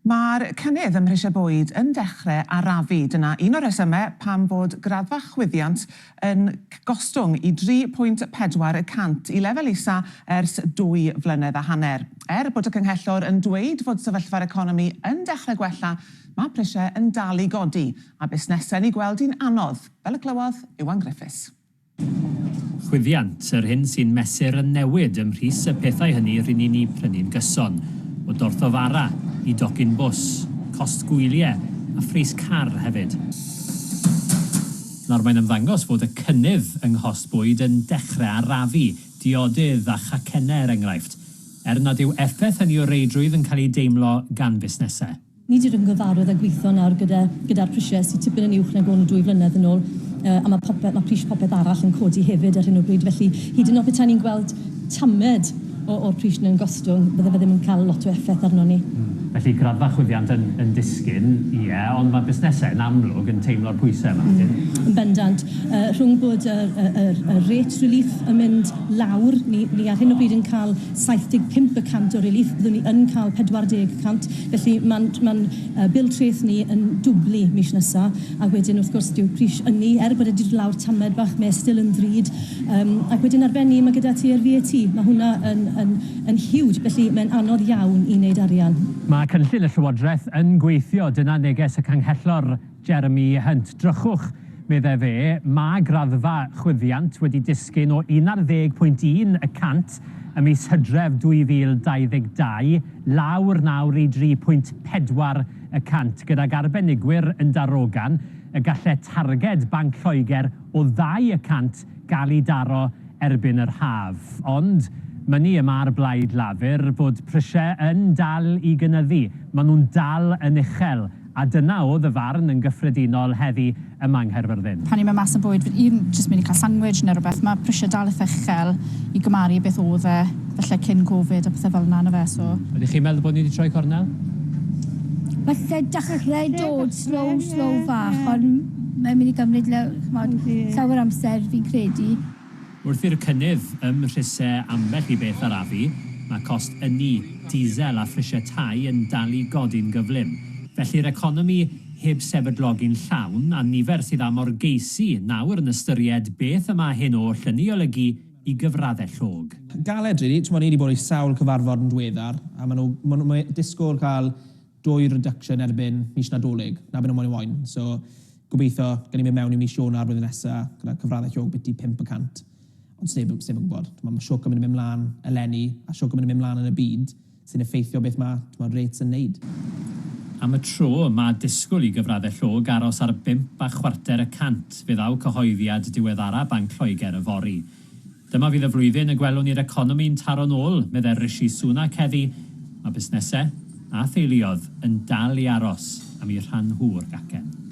Mae'r cynnydd ym mhrisiau bwyd yn dechrau arafu. Dyna un o'r rhesymau pam fod graddfa chwyddiant yn gostwng i 3.4 y cant, i lefel isa ers dwy flynedd a hanner. Er bod y Canghellor yn dweud fod sefyllfa'r economi yn dechrau gwella, mae prisiau yn dal i godi, a busnesau'n ei gweld hi'n anodd, fel y clywodd Iwan Griffiths. Chwyddiant, yr hyn sy'n mesur y newid ym mhris y pethau hynny ry'n ni'n eu prynu'n gyson, o dorth o fara i docyn bws, cost gwyliau a phris car hefyd. Nawr mae'n ymddangos fod y cynnydd yng nghost bwyd yn dechrau arafu, diodydd a chacennau er enghraifft, er nad yw effaith hynny o reidrwydd yn cael ei deimlo gan fusnesau. Ni 'di dod yn gyfarwydd â gwitho nawr gyda gyda'r prisiau sydd tipyn yn uwch nag o'n nhw dwy flynedd yn ôl yy a ma' popeth ma' pris popeth arall yn codi hefyd ar hyn o bryd felly hyd yn oed petai ni'n gweld tamed o o'r pris 'na yn gostwng bydde fe ddim yn cael lot o effaith arnon ni. Felly graddfa chwyddiant yn yn disgyn, ie, ond mae busnesau yn amlwg yn teimlo'r pwysau yma, ydyn? Yn bendant. Yy rhwng bod y y yr y rate relief yn mynd lawr, ni ni ar hyn o bryd yn cael 75 y cant o relief, byddwn ni yn cael 40 y cant, felly ma'n ma'n yy bil treth ni yn dwblu mis nesa, a wedyn wrth gwrs dyw pris ynni, er bod e 'di dod lawr tamed bach, mae e still yn ddrud, yym ac wedyn ar ben 'ny ma' gyda ti'r VAT, ma' hwnna yn yn yn huge, felly mae'n anodd iawn i wneud arian. Mae cynllun y Llywodraeth yn gweithio, dyna neges y Canghellor Jeremy Hunt. Drychwch, meddai fe, mae graddfa chwyddiant wedi disgyn o 11.1 y cant ym mis Hydref 2022 lawr nawr i 3.4 y cant, gydag arbenigwyr yn darogan y gallai targed Banc Lloegr o ddau y cant gael ei daro erbyn yr haf. Ond mynnu y mae'r Blaid Lafur bod prisiau yn dal i gynyddu, maen nhw'n dal yn uchel, A dyna o'dd y farn yn gyffredinol heddi yma yng Nghaerfyrddin. Pan ni'n mynd mas am bwyd, fi'n jyst mynd i cael sandwich neu rywbeth, ma' prisiau dal eitha uchel i gymaru beth o'dd e falle cyn Covid a pethe fel 'na on'd yfe, so. Ydych chi'n meddwl bod ni 'di troi cornel? Falle dechrau dod slow slow fach ond mae'n mynd i gymryd ch'mod llawer amser fi'n credu. Wrth i'r cynnydd ym mhrisau ambell i beth arafu, mae cost ynni, diesel a phrisiau tai yn dal i godi'n gyflym. Felly'r economi heb sefydlogi'n llawn, a nifer sydd â morgeisi nawr yn ystyried beth y mae hyn oll yn ei olygu i gyfraddau llog. Galed rili, t'mod ni 'di bod i sawl cyfarfod yn dweddar a ma' nhw ma' nhw ma' disgwyl cael dwy reduction erbyn mis Nadolig, 'na be' nhw moyn moyn so Gobeithio gawn ni mynd mewn i mis Ionawr blwyddyn nesa gyda cyfraddau llog biti 5%. Ond sneb sneb yn gwybod. Timod, mae siwc yn mynd i mynd mlaen eleni a siwc yn mynd i mynd mlaen yn y byd sy'n effeithio beth mae timod, rates yn neud. Am y tro, mae disgwyl i gyfraddau llog aros ar bump a chwarter y cant, fe ddaw cyhoeddiad diweddara' Banc Lloegr yfory. Dyma fydd y flwyddyn y gwelwn ni'r economi'n taro'n ôl, meddai Rishi Sunak heddi. Mae busnesau a theuluodd yn dal i aros am eu rhan nhw o'r gacen.